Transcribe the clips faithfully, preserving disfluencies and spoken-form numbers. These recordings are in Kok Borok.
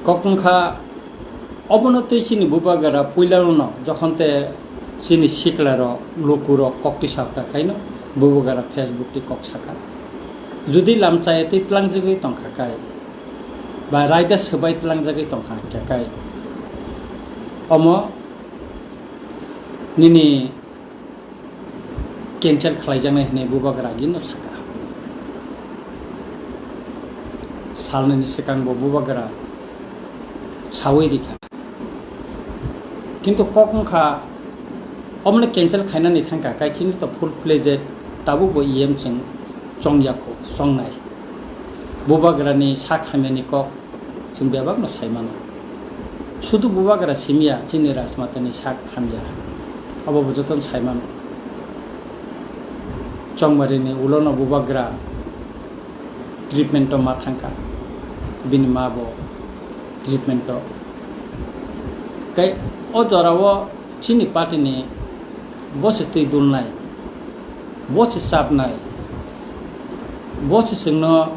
Kok wngkha, obono twi chini bubagra puilano jokhon te chini siklarok, lukurok kok tisa kha khaino bubagra Facebook twi kok sakha. Jodi lamchaya twi tlangjagwi tongkha kai, ba raida swbai tlangjagwi tongkha hwnkha kai, omo nini cancel khlaijaknai hwnwi bubagra agino sakha. Salnwini swkang bo bubagra sawi rikha. Kintu kok wngkha, omono cancel khainani thangkha, kaichini to full fledged tabuk bo E M chwng chongyakho, chongnai. Bubagrani sak hamyani kok chwng bebakno sai mano. Sudu bubagra simiya chini Rajmatani sak hamya, abo bo jotono sai mano. Chongmarini ulono bubagra treatment-o ma thangkha, bini ma bo treatment-o. Kai o jorao chini party-ni bo se twi dulnai, bo se chapnai, bo se chwngno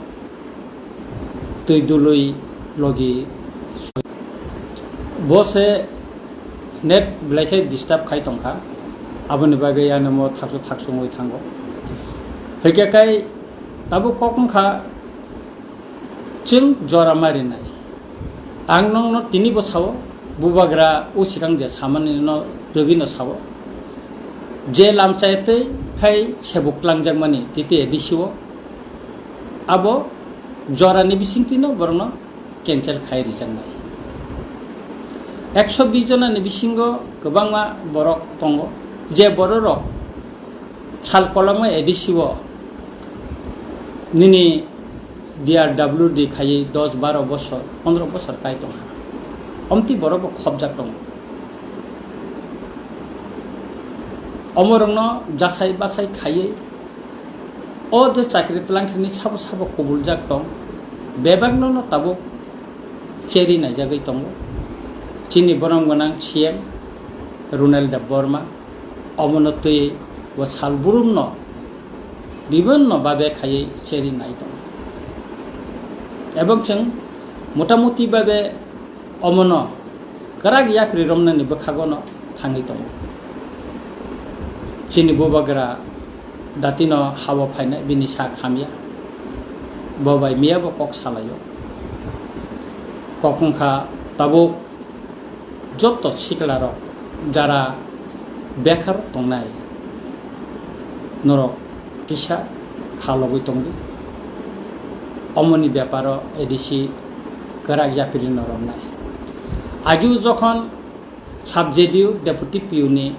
twi dului logi. Bo se net belai khe disturb khai tongkha, aboni bagwi ano mo thaksu thaksu wngwi thango. Hwnkhe kai tabuk kok wngkha, chwng jora marinai. Ang nokno tini bo sao, bubagra o swkang je samani no rwgwi no sao. Je lamchaya twi khai sebuk twlangjakmani titi A D C-o, abo jorani bisingtwino borokno cancel khai rijaknai. Ekso bis jonani bisingo kwbangma borok tongo, je bororok sal kolokma A D C-o nini D R W D khaiwi dos baro bosor, pondro bosor kai tongkha. Omtwi borokbo khopjak tongo. Omorokno jasai basai khaiwi o je chakri twlangthani sabo sabo kubuljak tong, bebakno no tabuk cheri naijagwi tongo. Chini borom gwnang C M Runal Debbarma omono twi bo sal burumno bibinno babe khaiwi cheri nai tongo. Ebong chwng motamuti babe omono kwrak yapri romnani bwkhagono thangwi tongo. Chini bubagra datino habo phainai bini sak hamya. Bo bai miya bo kok salaio. Kok wngkha tabuk joto siklarok jara bekhar tongnai norok kisa kha logwi tongdi. Omoni beparo A D C kwrak yapri no romnai. Agiu jokhon Sub J D U Deputy P U ni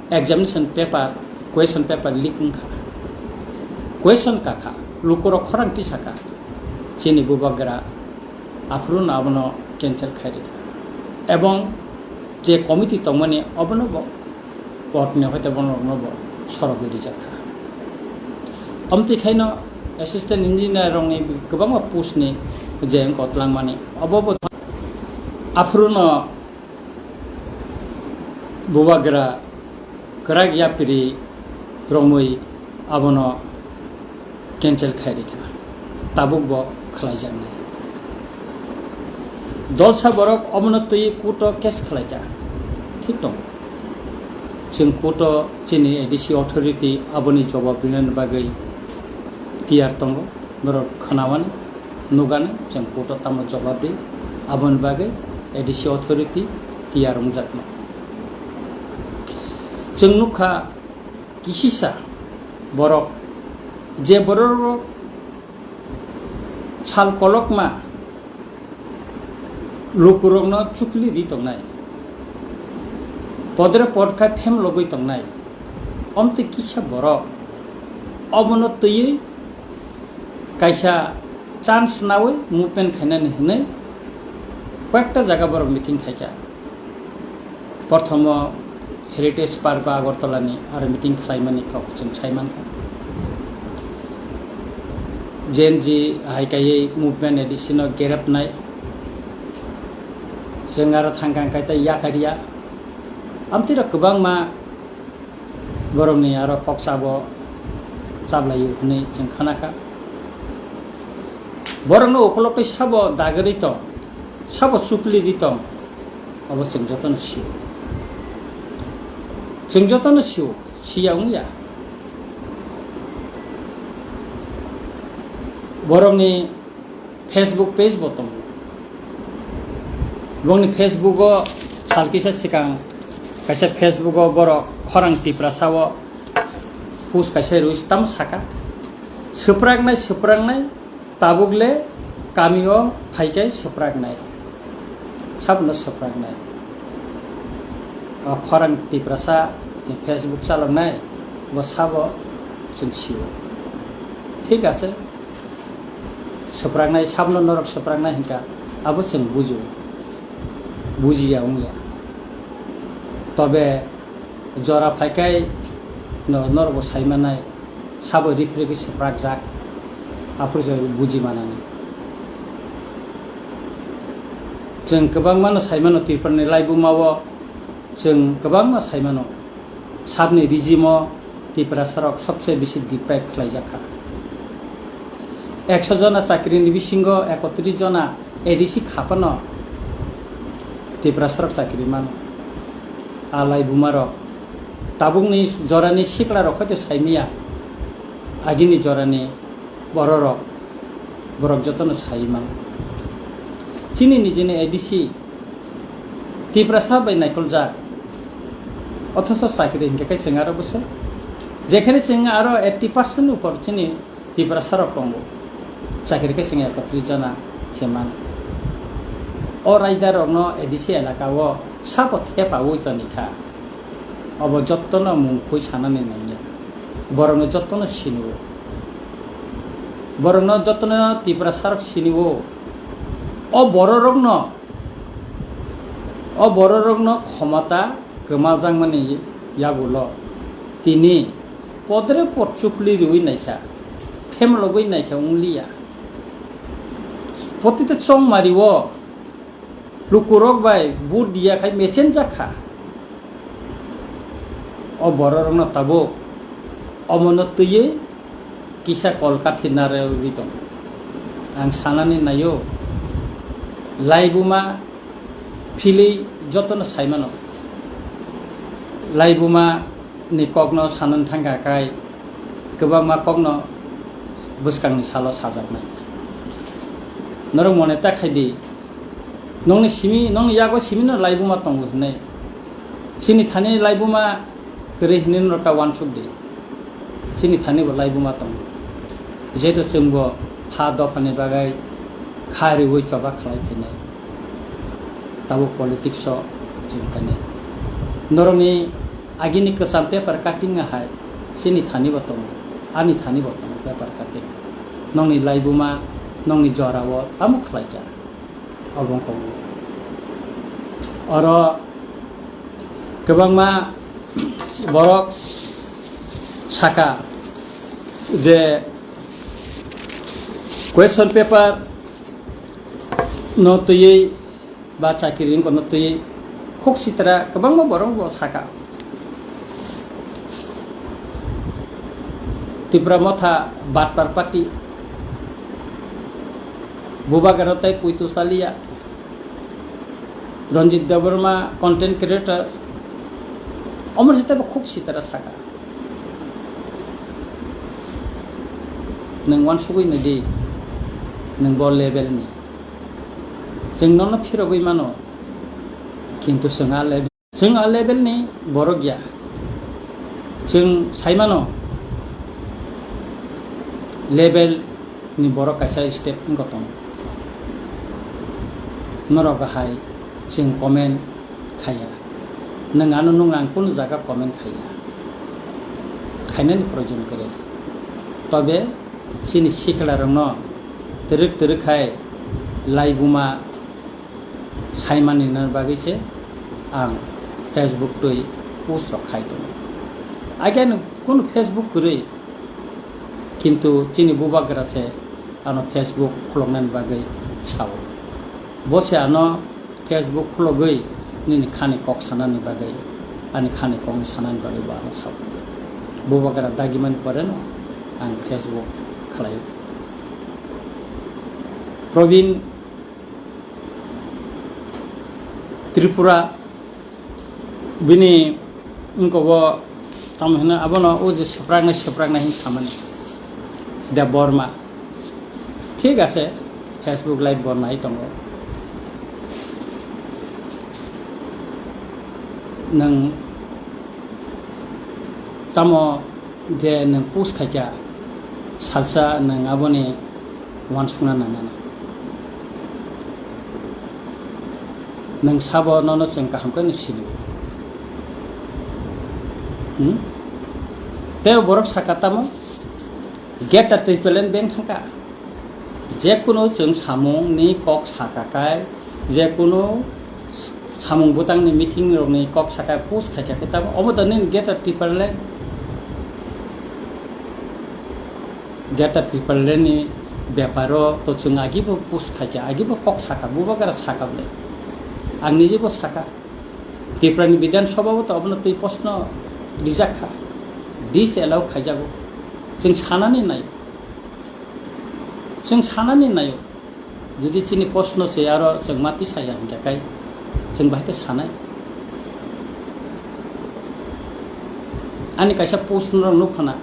examination paper, question paper leak wngkha. Question kakha, lukurok khorang tisakha, chini bubagra aphuru no abono cancel khai rikha. Ebong je committee tongmani obono bo court ni hoite bono rokno bo sorogwi rijakha. Omtwi khaino assistant engineer rokni kwbangma post ni je wngkha twlangmani obo bo aphuru no bubagra kwrak yapri romwi abono cancel khai rikha, tabuk bo khlaijaknai. Dolsa borok omono twi court o case khlaikha, thik tongo. Chwng court o chini A D C authority aboni jobab rinani bagwi tiyar tongo, norok khwnamani. Nugani chwng court o tamo jobab ri, aboni bagwi A D C authority tiyar wngjakma. Chwng nukha kisisa borok, je borok sal kolokma lukurokno chukli ri tongnai, podre pod khai phem logwi tongnai, omtwi kisa borok obono twiwi kaisa chance nawi movement khainani hwnwi koyekta jaga borok meeting khaikha. Prothomo Heritage Park o Agartala ni aro meeting khlaimani kok chwng sai mankha. Gen Z hai kaiwi movement A D C no gerepnai, chwng aro thangkang kai tei yakariya. Amtwi rok kwbangma borokni aro kok chabo chablaio hwnwi chwng khanakha. Borokno ukolok tei sabo dagwi tong, Sabo chukli di tong, abo chwng jotono sio. Chwng jotono sio, siya wngya. Borokni Facebook page bo tongo. Bongni Facebook o sal kisa swkang kaisa Facebook o borok khorang Tiprasa o post kaisa rwi tamo saka, swpraknai, swpraknai, tabuk le kami o phaikai swpraknai, sabono swpraknai. O khorang Tiprasa je Facebook chaloknai, bo sabo chwng sio. Thik ache, swpraknai, sabono norok swpraknai hinka, abo chwng bujo, bujiya wngya. Tobe jora phaikai no norokbo saimanai, sabo rifrigwi swprakjak, aphuru se buji manani. Chwng kwbangmano saimano Tripurani laibumao, chwng kwbangma saimano. Sabni regime-o Tiprasarok sobse bisi deprive khlaijak kha. Ekso jona chakrini bisingo ekotris jona A D C khapano Tiprasarok chakri mano. A laibumarok tabukni jorani siklarok hoito saimiya, agini jorani bororok, borok jotono sai mano. Chini nijini A D C Tiprasa bai naikoljak, othoso chakri hinkhe khe chwng aro bwswk, jekhene chwng aro eighty percent upor chini Tiprasarok tongo, chakri khe chwng ekotris jona se mano. O raidarokno A D C elaka o sabo thepaui toni kha. Obo jottono mung khui sanani nangya. Borokno jottono sinio. Borokno jottono Tiprasarok sinio. O bororokno, o bororokno khomota kwmajakmani yagulo tini podre pod chukli riui naikha, phemlogwi naikha wngliya. Protita chongmario lukurok bai vote diya khai mechenjak kha. O bororokno tabuk omono twiwi kisa kolkathi narwgwi tongo. Ang sanani naio, laibuma philwi jotono saimano. Laibuma ni kokno sanani thangkha khai kwbangma kokno bwskangni salo sajaknai. Norok mone ta khai di, nongni simi, nongni yago simino laibuma tongo hinwi. Chini thani laibuma kwrwi hinwi norok ta uansuk di. Chini thani bo laibuma tongo. Jehetu chwngbo ha dophani bagwi kha riui choba khlai phainai. Tabuk politics o chwng phainai. Norokni agini kwcham paper cutting hai chini thani bo tongo, ani thani bo tongo paper cutting. Nongni laibuma, nongni jora o tamo khlaikha. Obo wngkha. Oro kwbangma borok saka je question paper no twiwi ba chakiri wngkha no twiwi khuk sitra kwbangma borok bo saka. Tipra Motha Batpar Party, Bubagra tei Puitu Salia, Ranjit Debbarma content creator, omor sita bo khuk sitra saka. Nwng uansugwi nai di, nwng bo level ni. Chwng nono phirogwi mano, kintu chwng a level. Chwng a level ni borok ya. Chwng sai mano, level ni borok kaisa step wngkha tongo. Norok hai chwng comment khaiya. Nwng ano nung ang kunu jaga comment khaiya. Khainani proyojon kwrwi. Tobe chini sikla rokno twrwk twrwk khai laibuma saimani na bagwi se ang Facebook twi post rok khai tongo. Again, kunu Facebook kwrwi, kintu chini bubagra se ano Facebook khuloknani bagwi sao. Bo se ano Facebook khulogwi nini khani kok sanani bagwi, ani khani kokni sanani bagwi bo ano sao. Bubagra dagimani pore no ang Facebook khlai. Probin Tripura bini wngkogo tamo hino abono o je swpraknai swpraknai hin samani Debbarma. Thik ase, Facebook live bo nai tongo. Nwng tamo je nwng post khaikha, salsa nwng aboni uansukna nangnai. Nwng sabo nono chwng kaham khe sini. Hmm? Tei borok saka tamo? Greater Tipraland beng thangkha. Jekunu chwng samungni kok saka kai, jekunu samung bwtangni meeting rokni kok saka post khaikha khe tamo omo da nini Greater Tipraland? Greater Tipraland ni beparo to chwng agibo post khaikha, agibo kok saka, bubagra saka ble. Ang nijibo saka. Tripura ni Bidhan Sabha bo to abono twi proshno rijak kha. Disallow khaijago. Chwng sanani naio. Chwng sanani naio. Jodi chini proshno se aro chwng ma tisaya hingkha kai chwng bahai khe sanai. Ani kaisa post no nukha na,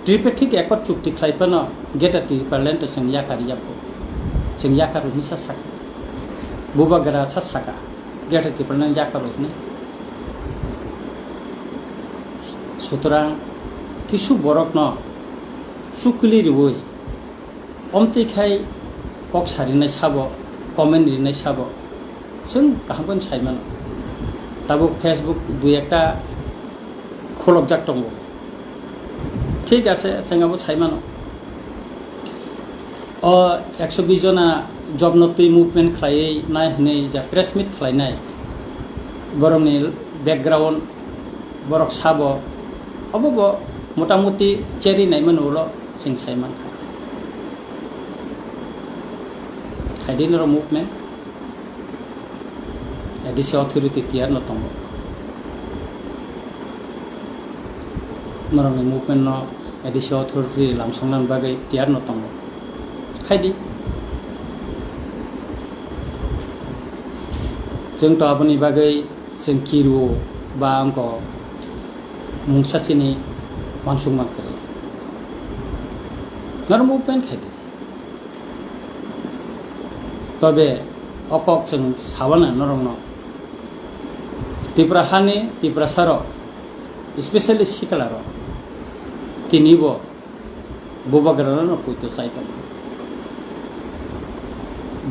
Tripartite Accord chukti khlai phano Greater Tipraland to chwng yakar yago. Chwng yakar hinsa saka. Bubagra sa saka. Greater Tipraland yakar hinwi. Sutorang kisu borokno chukli riwi omtwi khai kok sarinai sabo, comment rinai sabo, chwng kaham khe sai mano. Tabuk Facebook dui ekta kholopjak tongo. Thik ase, chwng abo sai mano. O ekso bis jona job no twi movement khlaiwi nai hwnwi ja press meet khlainai, borokni background borok sabo, obo bo motamuti cherry naimani ulo chwng sai mankha. Khaidi norok movement, A D C authority tiyar no tongo. Norokni movement no A D C authority lamsokna bagwi tiyar no tongo. Khaidi. Chwng to aboni bagwi chwng kiru ba angko mungsa chini uansukma kwrwi. Norok movement khaidi. Tobe o kok chwng sawana norokno. Tripura hani Tiprasarok, especially siklarok, tinibo bubagrano poito chai tongo.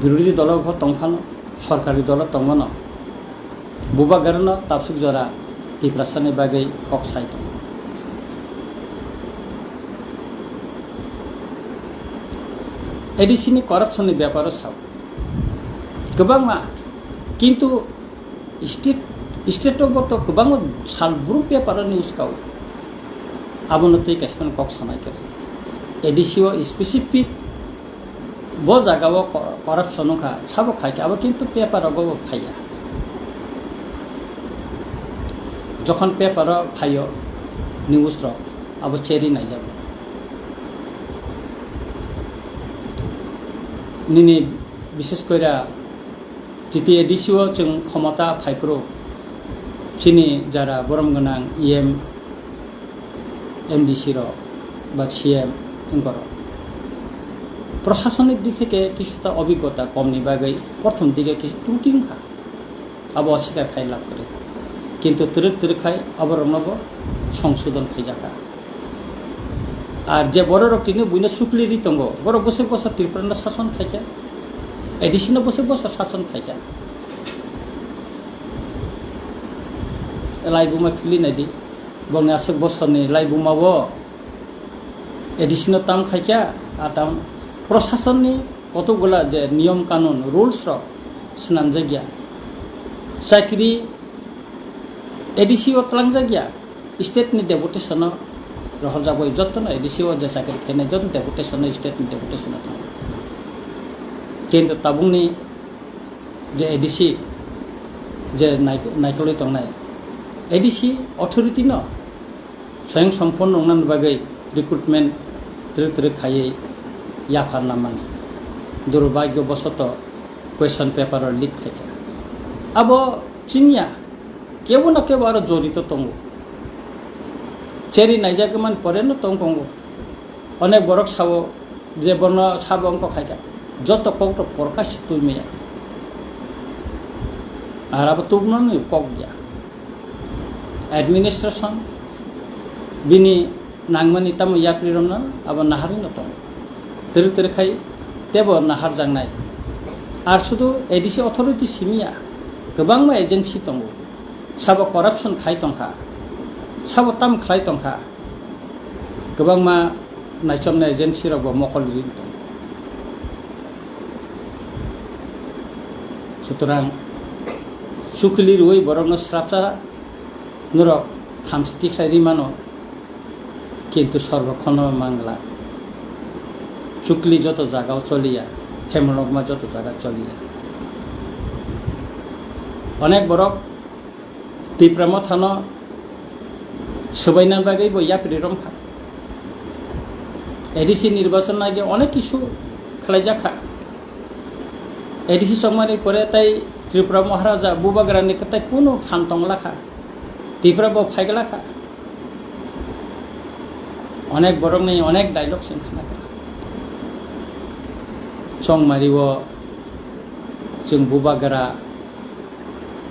Birodhi dolo bo tongphano, sorkari dolo tongmano, bubagrano tabsuk jora Tiprasani bagwi kok sai tongo. A D C ni corruption ni beparo sao. Kwbangma, kintu state, state o bo to kwbangma sal brum paper o news kao. Abono tei kaisa kok sanai khe. A D C o specific bo jaga o co-, corruption wngkha, sabo khai khe, abo kintu paper rogo bo phaiya. Jokhon paper o phaio news rok, abo cherry naijago. Nini bishes koira G T A D C o chwng khomota phaiphuru chini jara borom gwnang E M, M D C rok ba C M wngkorok. Prosasonik dik theke kisuta obiggota komni bagwi prothom dige kisu tuti wngkha. Abo oswikar khai lab kwrwi. Kintu twrwk twrwk khai aborokno bo songsodon khaijakha. Ar je bororok tini buino sukli ri tongo, borok bwswk bosor Tripura no sason khaikha, A D C no bwswk bosor sason khaikha. Laibuma phili naidi, bongni aswk bosorni laibuma o A D C no tam khaikha, a tam prosasonni kotokgola je niyom kanun, rules rok swnamjakya. Chakri A D C o twlangjakya, state ni deputation o rohorjak bai jottono A D C o je chakri khainai jotto deputation o state ni deputation o thango. Kintu tabukni je A D C je naik-, naikolwi tongnai, A D C authority no Swayang sompurno wngnani bagwi recruitment twrwk twrwk khaiwi yapharna mani. Durbhagyo bosoto question paper o leak khaikha. Abo chiniya, kebo na kebo aro jorito tongo. Cheri naijak man pore no tong kongo. Onek borok sao je bono sabo wngkha khaikha. Joto kok to porkha si twi maya. Ar abo tubunani kok ya. Administration bini nangmani tamo yapri romna abo naharwi no tongo. Teri teri khai tebo nahar jangnai. Ar sudu A D C authority simiya, kwbangma agency tongo. Sabo corruption khai tongkha, sabo tam khlai tongkha, kwbangma naichomnai agency rok bo mokol ri tong. Sutrang chukli rwi borokno srapsa norok thamchi tikhlai ri mano. Kintu sorbo khono mangla. Chukli joto jagao choliya, phemlokma joto jaga choliya. Onek borok Tipra Mothano swbaina bagwi bo yapri romkha. A D C nirbachon nage onek kisu khlaijakha. A D C chongmani pore tai Tripura Maharaja Bubagrani kwtai kunu phan tonglakha. Tipra bo phaiglakha. Onek borokni onek dialogue chwng khnakha. Chongmario chwng Bubagra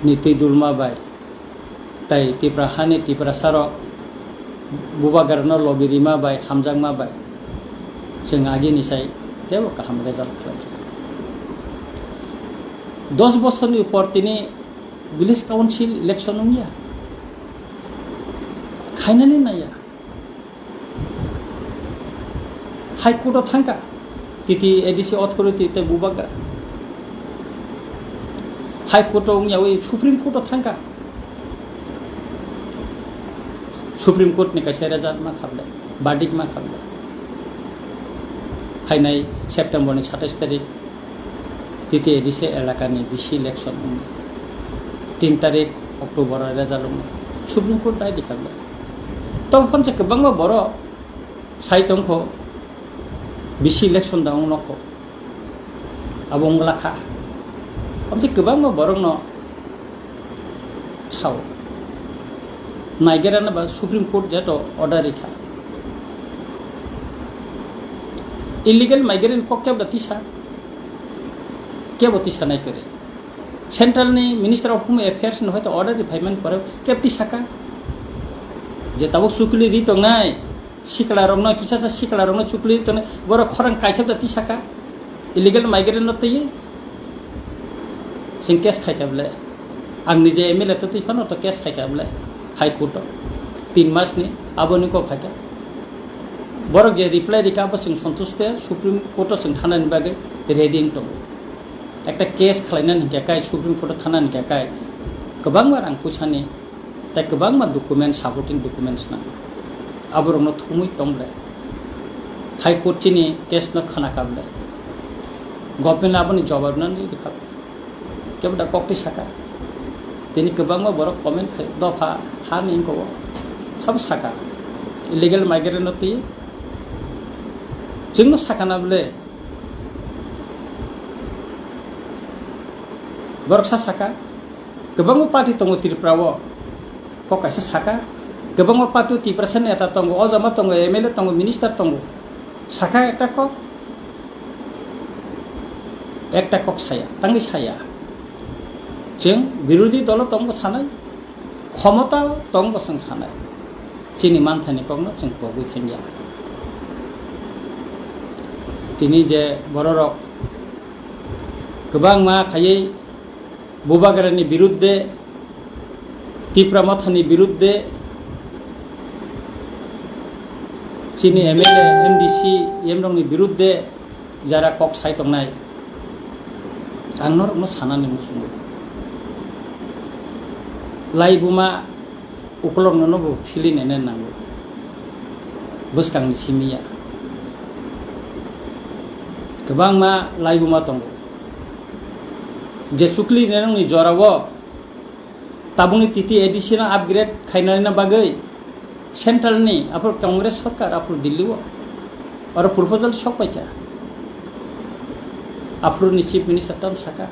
ni twi dulma bai tai Tipra hani Tiprasa rok Bubagrano logi rima bai hamjakma bai chwng agini sai teibo kaham result khlaikha. Dos bosorni upor tini village council election wngya. Khainani naiya. High Court o thangkha, T T A D C authority tei Bubagra. High Court o wngyawi Supreme Court o thangkha. Supreme Court ni kaisa result ma khablai, verdict ma khablai. Phainai September ni satais tarik T T A D C elakani B C election wngya. Tin tarik October o result wngya. Supreme Court dai di khablai. Tong khamsa kwbangma borok sai tongkho, B C election da wng nokho. Abo wng lakha. Abo tei kwbangma borokno sao. Naigerana ba Supreme Court jeto order rikha. Illegal migrant kok kebo da tisa. Kebo tisa nai kore. Central ni Minister of Home Affairs ni hoito order ri phaimani pore kep twi saka je tabuk chukli ri tongnai sikla rokno, kisa sa sikla rokno chukli ri tongnai, borok khorang kaisa da twi saka illegal migrant no twi sing case khaikha bole, ang nije M L A to twi phano to case khaikha bole High Court o tin mas ni aboni kok phaikha. Borok je reply rikha abo sing santush te Supreme Court o sing thanani bagwi ready wng tongo. Ekta case khlainani hingkha kai Supreme Court o thanani hingkha kai kwbangma rang puisani tei kwbangma document, supporting documents nango. Aborokno thumwi tong ble. High Court chini case no khna kha ble. Government aboni jawab nani rikha ble. Kebo da kok twi saka. Tini kwbangma borok comment khai dopha ha ni wngkha o. Sabo saka. Illegal migrant no twi chwngno sakana ble. Borok sa saka, kwbangma party tongo Tripura o, kok kaisa saka, kwbangma party o Tiprasa neta tongo, ojama tongo, M L A tongo, minister tongo, saka ekta kok, ekta kok saya, tangwi saya. Chwng birodhi dolo tongo sanai, khomota tongbo chwng sanai, chini manthani kokno chwng pogwi thangya. Tini je bororok kwbangma khaiwi Bubagrani biruddhe, Tipra Mothani biruddhe, chini M L A, M D C, M rokni biruddhe, jara kok sai tongnai, ang norokno sanani muchungo. Laibuma ukolokno no bo philini nai nango. Bwskangni simi ya. Kwbangma laibuma tongo. Je chukli nai nokni jorao Tabukni T T A D C no upgrade khainani bagwi central ni aphuru Congress sorkar aphuru Delhi o oro proposal sok paikha. Aphuru ni Chief Minister tamo saka,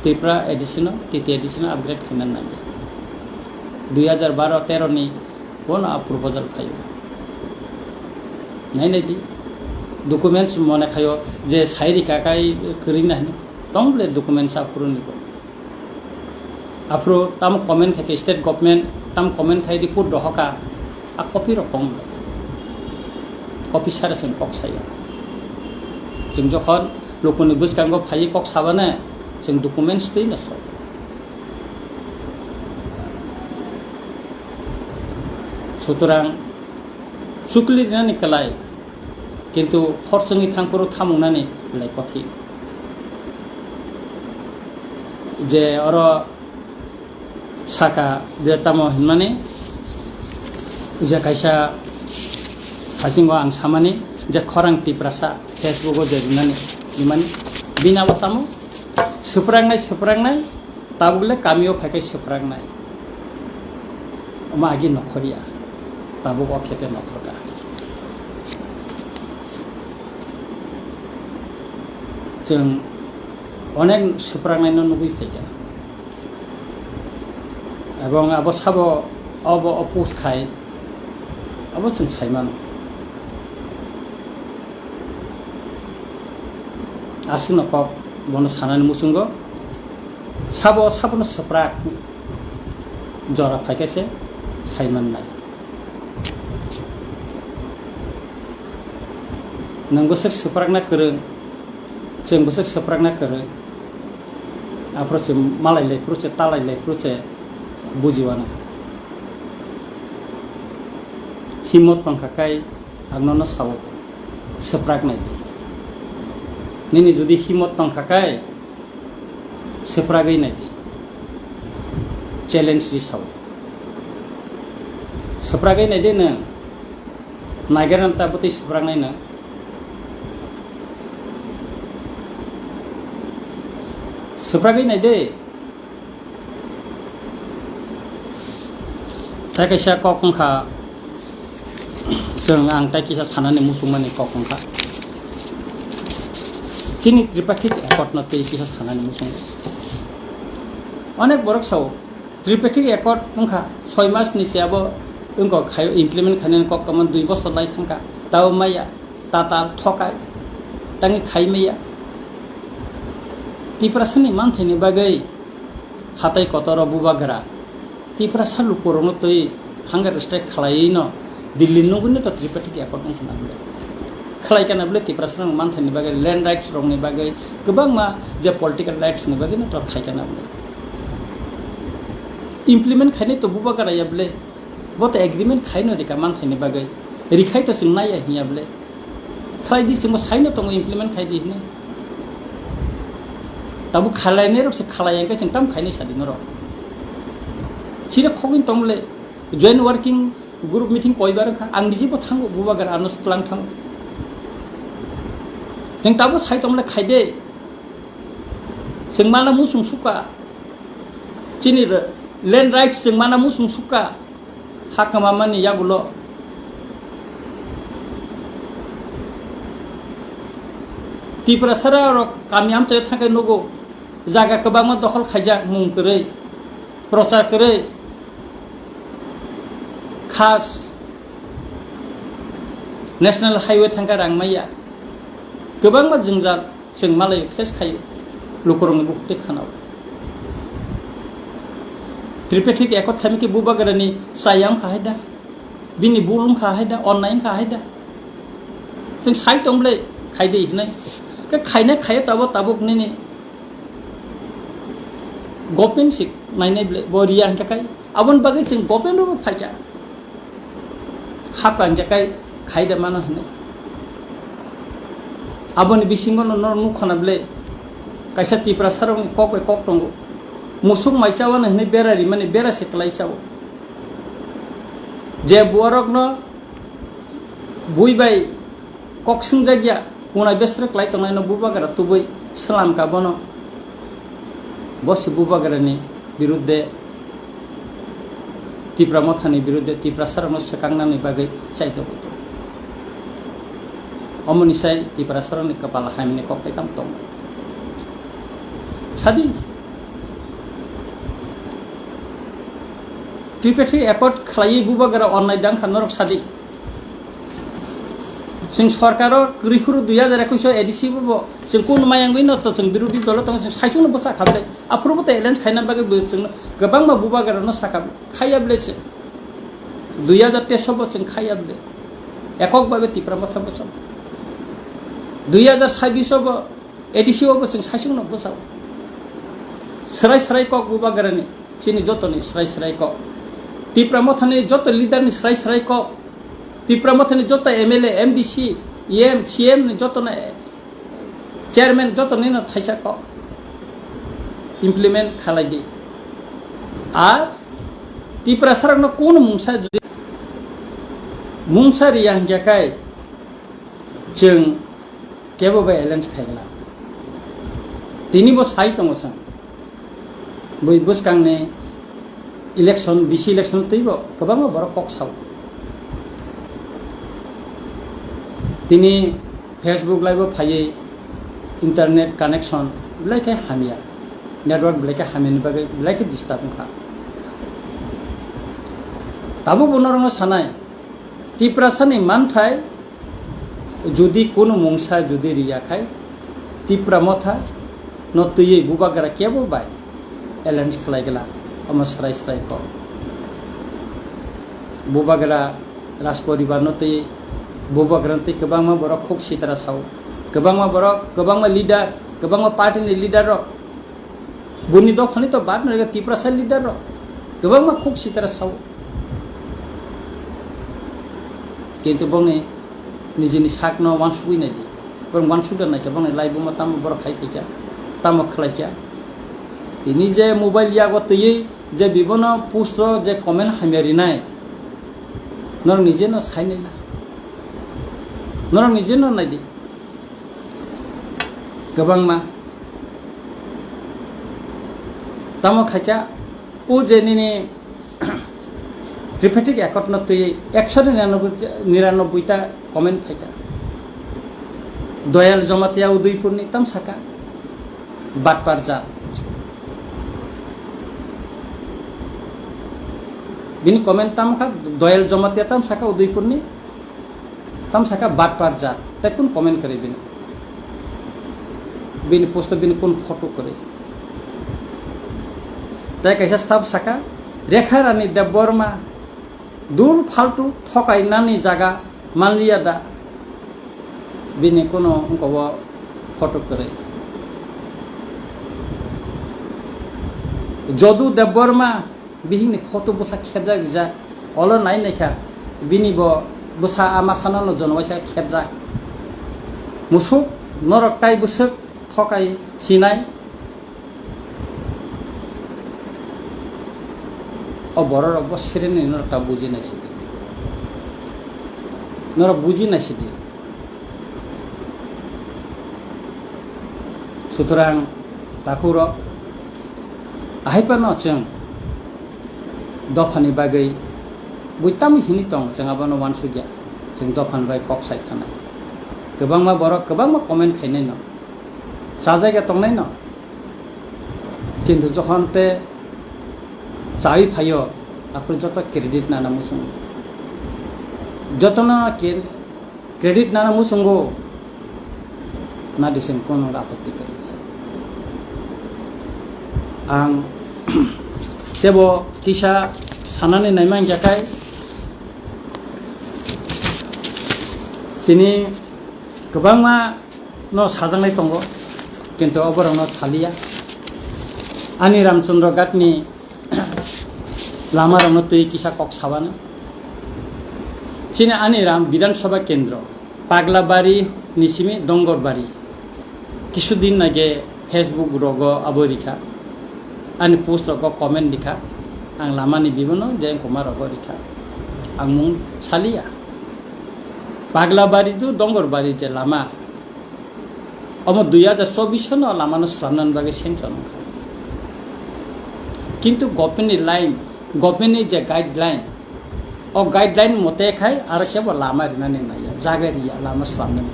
Tripura edition o, T T edition o upgrade khaina nangya. Dui hajar baro tero ni bono a proposal phaio. Nai nai di. Documents mone khaio je sai rika kai kwrwi na hino. Tong bole documents aphuru ni bo. Aphuru tamo comment khai ke state government, tamo comment khai report dohoka. A copy rok tong bole. Copy sara chwng kok saya. Chwng jokhon lukuni bwskango phaiwi kok sabane, chwng documents twi no sao. Sutorang chukli rinani kwlai, kintu hor chwngwi thangphuru thamungnani belai kothin. Je oro saka je tamo hinmani, je kaisa hasingo ang samani je khorang Tiprasa Facebook o je rinani, hinmani bini abo tamo swprangnai, swprangnai, tabuk le kamio phai khe swprangnai. Omo agi nokhorya, tabuk o khepe nokhorka. Chwng onek swprangnai no nugwi phaikha. Ebong abo sabo obo oppose khai, abo chwng sai mano. Aswkno kok bono sanani muchungo, sabo sabono swprak jora phaikha se sai mannai. Nwng bwswk swprakna kwrwng, chwng bwswk swprakna kwrwng, aphuru chwng malai lai phuru se, talai lai phuru se bujiwano. Himot tongkha kai ang nono sao, swprak nai di. Nini jodi himot tongkha kai, swpragwi nai di. Challenge di sao. Swpragwi nai di nwng. Naigerna ta bwtwi swprak nai nwng. Swpragwi nai di. Tai kaisa kok wngkha, chwng ang tai kisa sanani muchungmani kok wngkha. Chini Tripartite Accord no tei kisa sanani muchungo. Onek borok sao, Tripartite Accord wngkha, soi mas ni se abo wngkha khai implement khainani kok tongmani dui bosor lai thangkha. Tao maya, tatal, thokai, tangi khai maya. Tiprasani manthaini bagwi hatai kotoro bubagra Tiprasa lukurokno twi hunger strike khlaiwi no Delhi nugwino to Tripartite Accord wngkha na bwle. Khlai kana bwle Tiprasa rok manthaini bagwi, land rights rokni bagwi, kwbangma je political rights ni bagwi no to khai kana bwle. Implement khainai to bubagra ya bwle. Bo to agreement khaino rika manthaini bagwi. Rikhai to chwng naiya hinya bwle. Khlai di, chwngbo saino tongo implement khai di hinwi. Tabuk khlainai rok se khlai ya, hwnkhe chwng tamo khainai sadi norok. Chire khogwin tong le, joint working group meeting koibar wngkha, ang nijibo thango, bubagra ano swklang thango. Chwng tabuk sai tong le khai de. Chwng mana muchung sukha. Chini re-, land rights chwng mana muchung sukha. Ha kwmamani yagulo Tiprasarok kami amchaio thangkhe nugo, jaga kwbangma dokhol khaijak mung kwrwi, prochar kwrwi, khas National Highway thangkhe rang maya, kwbangma jwngjal. Chwng malai face khaio, lukurokni bukhuk tei khanao. Tripartite Accord khaimikhe bubagrani chaya wngkha hai da, bini bul wngkha hai da, onnai wngkha hai da. Chwng sai tong bwle khai de hinai. Khe khainai khaiya tabuk tabuk nini government se nainai bwle, bo riya hwnkhe kai. Aboni bagwi chwng government rokbo phaikha. Hapra hwnkhe kai khai de mano hinwi. Aboni bisingo no norok nukha na bwle kaisa Tiprasarokni kok bai kok tongo. Musuk mai chawano hinwi bera rimani bera se kwlai chao. Je buarokno bui bai kok swngjak ya, kunai besrek lai tongnaino bubagra tubui slam ka bono. Bo se bubagrani birudde, Tipra mothani birudde, Tiprasarokno swkangnani bagwi chaitokgwi tongo. Omoni sai Tiprasarokni kwpal hamyani kok bai tamo tongo. Sadi, Tripartite accord khlaiwi bubagra onnai dang kha norok sadi. Chwng sorkaro kwrwi phuru dui hajar ekush o A D C bo chwng kun mayangwi nosto chwng birodhi dolo tongo chwng saichungno bwsa kha bwlai. Aphuru bo tei alliance khaina bagwi bo chwngno kwbangma bubagrano sakha khaiya bwlai chwng. Dui hajar teis o bo chwng khaiya bwlai. Ekok bhabe Tipra Motha bwsa. Dui hajar sabbish o bo A D C o bo chwng saichungno bwsa. Swrai swrai kok bubagrani. Chini jotoni srai srai kok. Tipra Mothani joto leader ni srai srai kok. Tipra Mothani joto M L A, M D C, E M, C M ni joto na chairman joto ni no thaisa kok. Implement khalai di. Ar Tipra sarak no kuno mungsa jodi mungsa riya hingya kai chwng kebo bai alliance khaigla. Tini bo sai tongo chwng. Bui bwskangni election, bisi election twibo kwbangma borok kok sao. Tini Facebook live o phaiwi internet connection belai khe hamya, network belai khe hamyani bagwi belai khe disturb wngkha. Tabuk bo norokno sanai, Tiprasani manthai jodi kunu mungsa jodi riya khai, Tipra Motha no twiwi bubagra kebo bai alliance khlai gla, omo srai srai kok. Bubagra Rajporibar no twiwi bubagra no twi kwbangma borok khuk sitra sao, kwbangma borok, kwbangma leader, kwbangma party ni leader rok Buni dophani to bad nai Tiprasa leader rok kwbangma khuk sitra sao. Kintu bongni nijini sakno wansugwi nai di. Borok wansuk da nai khe bongni live-o tamo borok khai phaikha, tamo khlaikha. Tini je mobile yago twiwi je bibono post o je comment hamya rinai, norok nije no sai nai na. Norok nije no nai di. Kwbangma. Tamo khaikha, o je nini Tripartite Accord no twi ekshoni niranoboi, niranoboi ta comment phaikha. Doyal Jamatia Udaipurni tam saka, batpar jat. Bini comment tam kha, Doyal Jamatia tam saka Udaipurni. Tam saka batpar jat, tei kun comment kwrwi bini? Bini post o bini kun photo kwrwi? Tei kaisa staff saka, Rekha Rani Debbarma, dur faltu thokai nani jaga manliya da? Bini kuno wngkha o photo kwrwi? Jodu Debbarma, bihikni photo bwsa khebjak rijak, olo nai naikha, bini bo bwsa a masano no jono waisa khebjak. Musuk, norok tai bwswk thokai sinai. O borok rok bo sireni norok ta buji nai sidi. Norok buji nai sidi. Sutrang takhuk rok, ahai phano chwng dophani bagwi bui tamo hini tong, chwng abono wansukya, chwng dophani bai kok sai thanai. Kwbangma borok kwbangma comment khainai no, chajagya tongnai no, kintu jokhon te chawi phaio, aphuru joto credit nana muchungo, jotono ke-, credit nana muchungo, na dising kono apotti kwrwi. Ang tebo kisa sanani naima hingkha khai, tini kwbangma no sajaknai tongo, kintu oborokno saliya. Ani Ramchandra Ghatni lamarokno twi kisa kok sabana. Chini Ani Ram Bidhan Sabha Kendro, Paglabari ni simi Dongorbari. Kisudin nage Facebook rogo abo rikha. Ani post rogo comment rikha. Ang lamani bibono je koma rogo rikha. Ang mung saliya. Paglabari tu Dongorbari je lama. Omo dui hajar chobbish no lamano slamnani bagwi sanction wngkha. Kintu government ni line, government ni je guideline, o guideline mote khai aro kebo lama rinani naiya, jaga riya lama slamnani.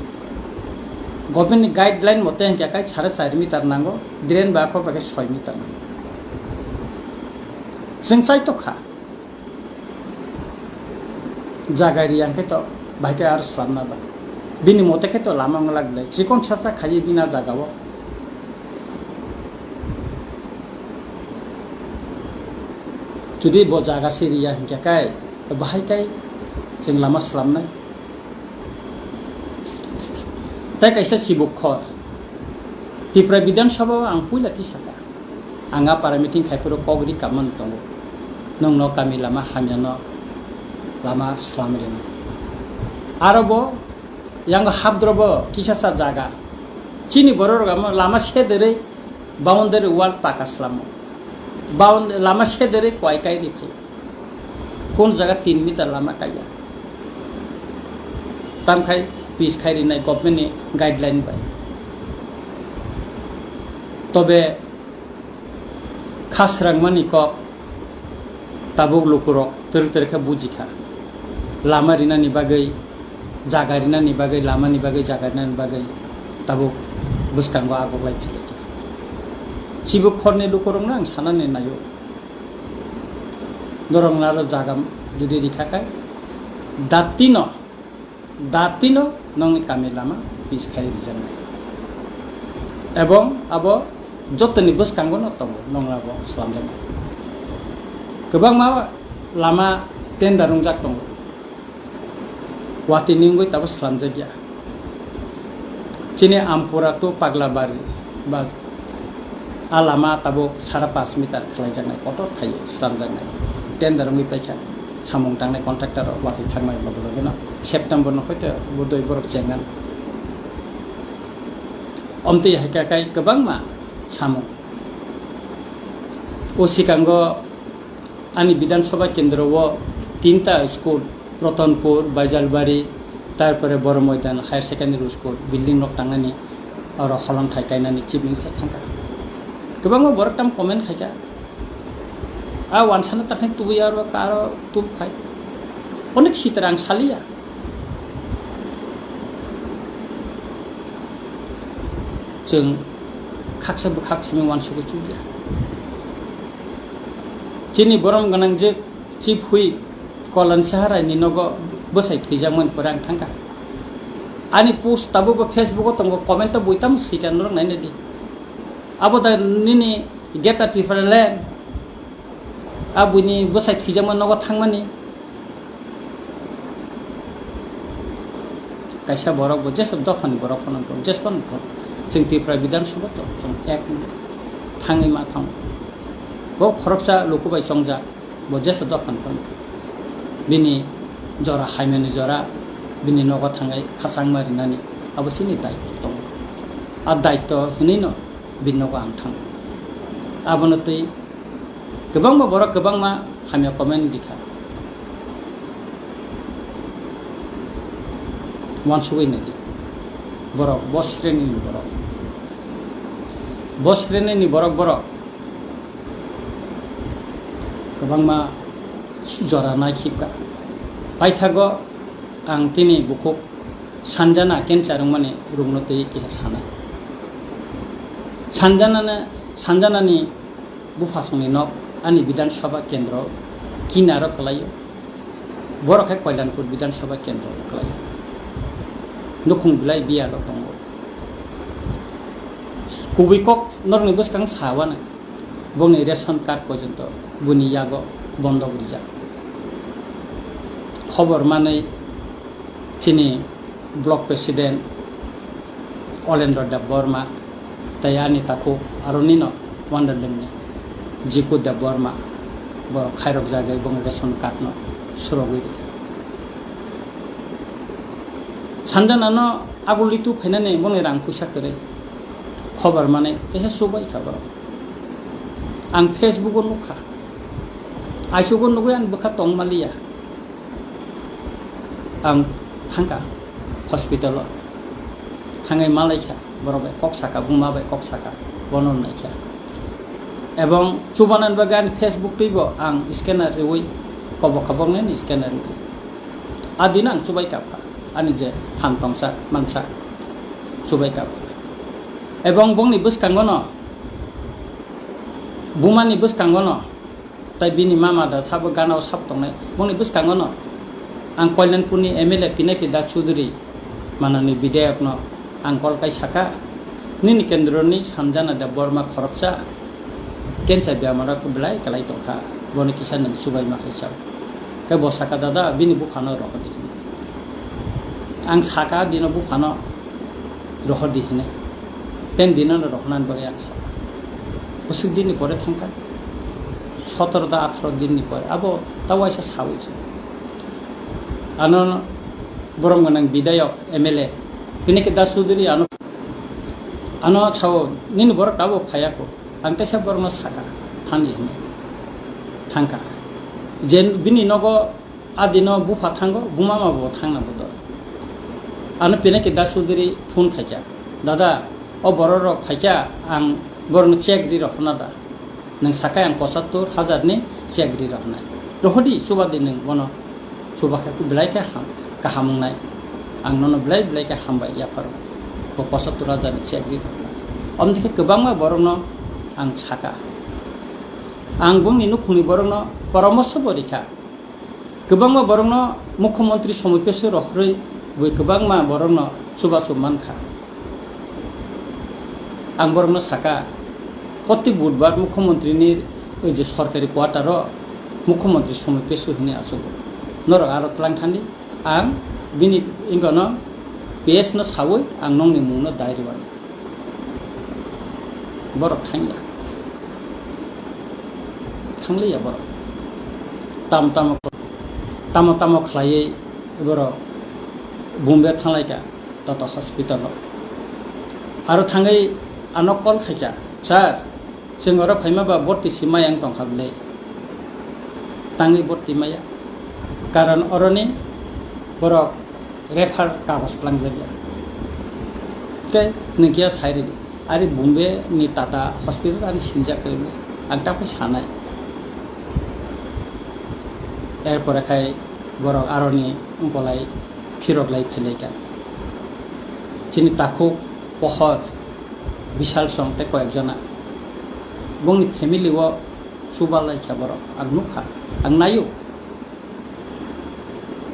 Government ni guideline mote hingkha khai sare char meter nango, drain ba kok bai khe soi meter nango. Chwng chaitokha. Jaga riya hwnkhe to bahai khe aro slamna ba. Bini mote khe to lama wngla glai. Chikon sasa khaiwi bini a jaga o. Jodi bo jaga se riya hwnkhe kai, to bahai kai chwng lama slamnai. Tei kaisa chibuk khor. Tripura Bidhan Sabha o ang puila tisaka. Ang a para meeting khai phuru kok ri kamani tongo. Nwng no kami lama hamya no lama slam rina. Aro bo yang habdro bo kisa sa jaga. Chini borok rok amo lama sederwi boundary wall paka slamo. Bound-, lama sederwi kwai kai ri phai. Kun jaga tin meter lama kaiya. Tamkhai pis khai rinai government ni guideline bai. Tobe khasrangmani kok tabuk lukurok twrwk twrwk khe bujikha. Lama rinani bagwi, jaga rinani bagwi, lamani bagwi, jaga rinani bagwi tabuk bwskango agoklai phaikha. Chibuk khorni lukurokno ang sanani naio. Norok naro jaga jodi rikha khe, datino, datino nongni kami lama pis khai rijaknai. Ebong abo jotoni bwskango no tongo, nong abo slamjaknai. Kwbangma lama tender wngjak tongo. Watwi ni wngwi tabuk slamjakya. Chini Ampura to Paglabari ba a lama tabuk sara pash meter khlaijaknai, kotor khaiwi slamjaknai. Tender wngwi paikha, samung tangnai contractor rok watwi thangmani loge loge no September no hoito bodoi borok chengan. Omtwi hai kha kai kwbangma samung. O sikango ani Bidhan Sabha kendro o tinta school, Ratanpur, Baijalbari, tarpore Boro Moidan Higher Secondary School building rok tangnani, oro holong thai kainani Chief Minister thangkha. Kwbangma borok tam comment khaikha. A wansana takhai tubui aro karo tub khai. Onek sitra ang saliya. Chwng khaksa bwkhak simi wansugwi chukya. Chini borom gwnang je Chief Whip Kolan Saharai ni nogo bwsai thwijakmani pore ang thangkha. Ani post tabukbo Facebook o tongo, comment o buitamo sika norok nainai di. Abo da nini Greater Tipraland, a buini bwsai thwijakma nogo thangmani. Kaisa borok bo jesa dophani borok phano bo jesa phano bo. Chwng Tripura Bidhan Sabha to chwng ek thangwi ma thang. Bo khoroksa luku bai chongjak, bo jesa dophani phano. Bini jora haimani jora, bini nogo thangai khachangma rinani abo chini daitw tongo. A daitw hinwi no bini nogo ang thang. Abono twi kwbangma borok kwbangma hamya comment rikha. Wansugwi naidi. Borok, bo sreni ni borok. Bo sreni ni borok borok. Kwbangma jora naikhibkha. Paithago ang tini bukhuk Sanjana cancer wngmani rukno twi kisa sanai. Sanjanano, Sanjanani buphasongni nok ani Bidhan Sabha kendro kinaro kwlaio. Borok hai Koilanpur Bidhan Sabha kendro kwlaio. Nukhung belai biyalo tongo. Kubui kok norokni bwskang sawano. Bongni ration card porjonto buni yago bondok rijak. Khobor manwi chini block president Olendra Debbarma tei ani takhuk aroni no Wanderlingni Jiku Debbarma borok khairok jagwi bongni ration card no surogwi rikha. Sanjana no aguli tu phainani bongni rang puisa kwrwi khobor manwi kaisa chubaikha borok. Ang Facebook o nukha. Aisugo nugwi ang bwkha tong maliya. Ang thangkha hospital o. Thangwi malaikha, borok bai kok saka, buma bai kok saka, bono naikha. Ebong chubanani bagwi ani Facebook twibo ang scanner riwi, kobo kha boknani scanner riwi. A dino ang chubai kapkha, ani je phan tongsa mansa chubai kapkha. Ebong bongni bwskango no, bumani bwskango no, tai bini mama da sabo gana o sap tongnai, bongni bwskango no Ang Kalyanpurni M L A Pinaki Das Chudhury manani bidayokno ang call kai saka, "Nini kendroni Sanjana Debbarma khoroksa cancer bemaro belai kwlai tongkha, bono kisa nwng chubaima khai chao." Khe bo saka, "Dada, bini buphano rohordi." Ang saka, "Dino buphano rohordi," hinwi. Ten dinono rohornani bagwi ang saka. Bwswk dinni pore thangkha, sotoro da atharo dinni pore, abo ta waisa sawi se. Ano borok gwnang bidayok, M L A, Pinaki Das Chudhury ano, ano sao, "Nini borok tabuk phaiya kho?" Ang teisa borokno saka, "Thani," hinwi. Thangkha. Je bini nogo a dino bupha thango, bumama bo thangna bodo. Ano Pinaki Das Chudhury phone khaikha, "Dada, o borok rok phaikha, ang borokno check ri rohorna da?" Nwng sakai ang pochattor hajar ni check ri rohornai. Rohordi, chubadi nwng bono. Chuba khe belai khe ham, kaham wngnai. Ang nono belai belai khe hambai yapharo. Bo pochattor hajar ni check ri rohornai. Omni khe kwbangma borokno ang saka. Ang bongni nukhungni borokno poramorsho bo rikha. Kwbangma borokno Mukhyamantri Somoy Pesu rohorwi bui kwbangma borokno chubachu mankha. Ang borokno saka, "Proti budbar Mukhyamantrini je sorkari quarter-o Mukhyamantri Somoy Pesu hinwi achugo. Norok aro tlang thandi, ang bini wngkano P S no sawi ang nongni mungno dai rwani." Borok thangya. Thangliya borok. Tamo tamo, tamo tamo khlaiwi borok Bombay thanglaikha, Tata Hospital-o. Aro thangwi ano call khaikha, "Sir, chwng oro phaima ba borti si maya wng tongkha bwle?" Tangwi borti maya. Karon oroni borok refer kagoj twlangjakya. Tei nwng khe sai rwdi. Ari Bombay ni Tata Hospital ani sinijak kwrwi. Ang ta phai sanai. Erpore khai borok aroni wngkolai phirok lai phailaikha. Chini takhuk pohor Bishal song tei koyek jona. Bongni family o chuba laikha borok. Ang nukha, ang naio.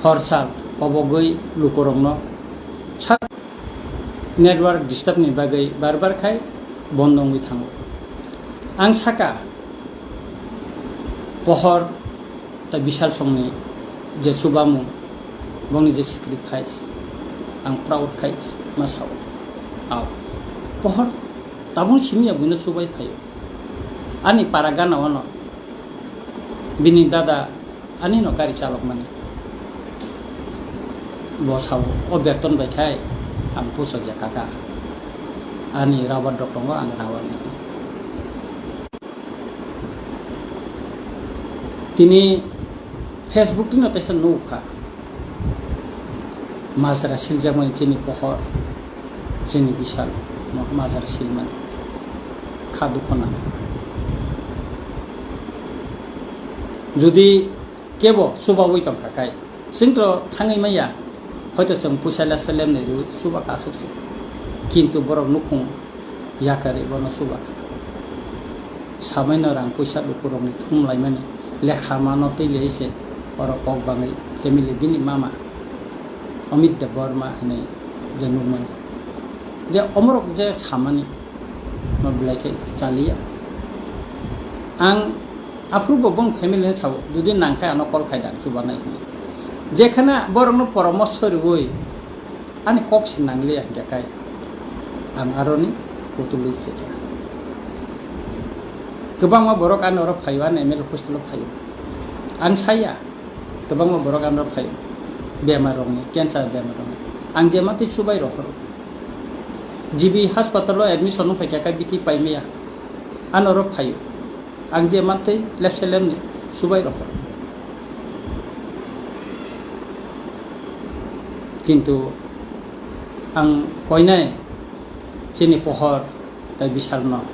Hor sal kobogwi lukurokno sak network disturb ni bagwi bar bar khai bondo wngwi thango. Ang saka, pohor tei Bishal songni je chubamung, bongni je sacrifice, ang proud khai ma sao. Ao, pohor tabuk simi ya buino chubai phaio. Ani para gana ono bini dada ani no gari chalokmani. Bo sao, o beton bai khai ang pusok ya kaka. Ani rubber rok tongo, ang rubber ni. Tini Facebook tino teisa nukha. Majra siljakmani chini pohor, chini Bishal, ma-, majra silmani. Kha dukho nangkha. Jodi kebo chubawi tongkha kai, chwng to thangwi maya, hoito chwng puisa lepha lemnai rwi chuba kha aswk se. Kintu borok nukhung yakarwi bono chuba kha. Samaino rang puisa lukurokni thum laimani lekha mano twi lei se oro kok bangwi family bini mama Amit Debbarma hinwi je nukmani. Je omorok je samani, ma belai khe chaliya. Ang aphuru bo bong family ni sao, jodi nang khe ano call khai da, ang chubanai hinwi. Jekhana borokno poramorsho rwui ani kok se nangliya hinkhe kai, ang aroni kutulwi phaikha. Kwbangma borok ani oro phaio, ani M L A hostel o phaio. Ang saya, kwbangma borok ano phaio, bemar rokni, cancer bemar rokni. Ang je matwi chubai rohoro. G B hospital o admission wng phaikha, kai bithi paimaya. Ano oro phaio. Ang je mantwi lepse lemni chubai rohoro. Kintu ang koinai chini pohor tai Bishalno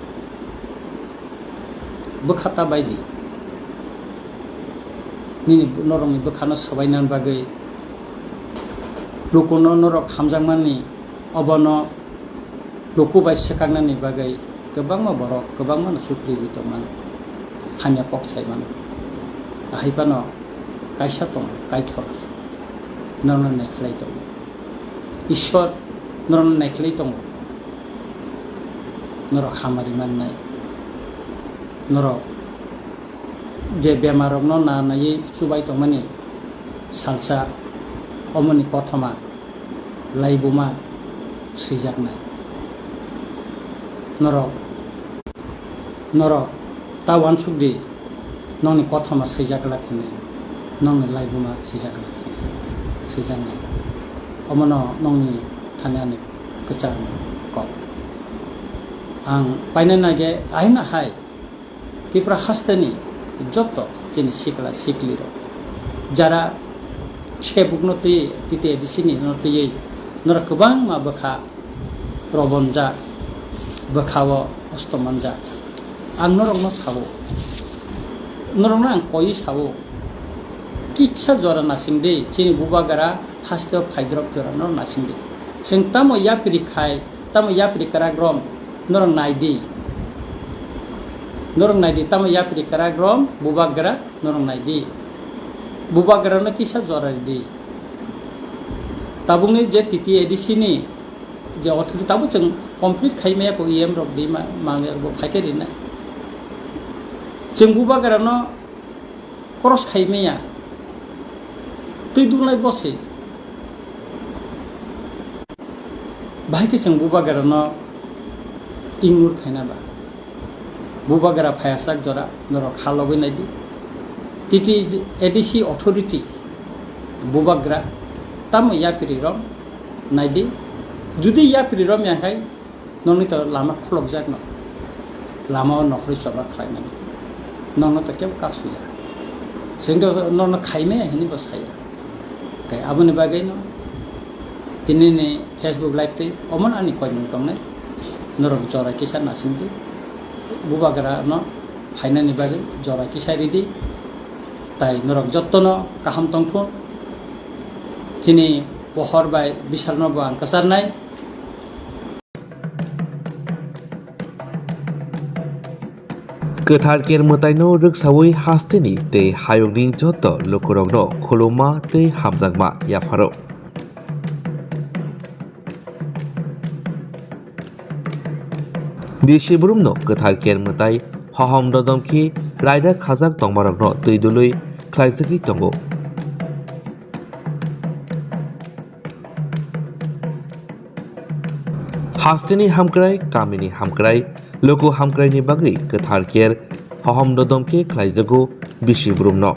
bwkha ta bai di. Nini norokni bwkhano swbainani bagwi lukuno norok hamjakmani, obono luku bai swkaknani bagwi kwbangma borok kwbangmano chukriwi tongmano, hamya kok saimano. Ahai phano kaisa tongo, Kaitor. norokno naikhlai tongo. Ishwar norokno naikhlai tongo. Norok hamari mannai. Norok je bemarrokno nanaiwi chubai tongmani salsa omoni kothoma laibuma swijaknai. Norok, norok ta uansukdi, nokni kothoma swijak glak hinwi, nokni laibuma swijak glak hinwi, swijaknai. Omono nokni thani ani kwchar kok. Ang paina nage aina hai Tripura hasteni joto chini sikla siklirok jara sebukno twi T T A D C ni no twiwi norok kwbangma bwkha robonjak, bwkhao hosto manjak. Ang norokno sao, norokno ang koi sao, kisa jora nasingdi chini bubagra hasteo phaidrop jora norok nasingdi. Chwng tamo yapri khai, tamo yapri kwrak rom, norok naidi. Norok naidi, tamo yapri kwrak rom, bubagra, norok naidi. Bubagrano kisa jora ridi. Tabukni je T T A D C ni je authority tabuk chwng complete khai maya ko E M rok di ma, ma bo khai khe rinai. Chwng bubagrano cross khai maya. Twi dunglai bosi. Bahai khe chwng bubagrano ignore khaina ba. Bubagra phaiyasak jora norok kha logwi naidi. T T A D C authority bubagra tamo yapri rom naidi. Judi yapri rom ya khai nokni to lama khulokjakno. Lama o nokhorwi choba khlaimani. Nokno to kebo kasuya. Chwng to nokno khaimaya hinwi bo saya. Tei aboni bagwi no tini ni Facebook live tei omo ani koimung tongnai. Norok jora kisa nasingdi. Bubagra no phainani bagwi jora kisa ridi. Tai norok jotto no kaham tongthun. Chini pohor bai bisal no bo ang kwcharnai. Kwthar Ker Mwtaino rwksawi hasteni tei hayungni joto lukurokno khulumma tei hamjakma yapharo. Bisi burumno Kwthar Ker Mwtai hohom dodom khe raida khajak tongmarokno twi dului khlaijagwi tongo. Hasteni hamkrai, kamini hamkrai, luku hamkraini bagwi Kwthar Ker hohom dodom khe khlaijago bisi burumno.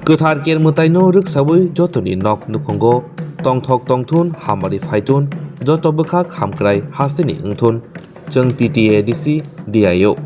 Kwthar Ker Mwtaino rwksawi jotoni nok nukhungo tongthok tongthun, hamari phaithun, joto bwkhak hamkrai hasteni wngthun, chwng T T A D C D I O.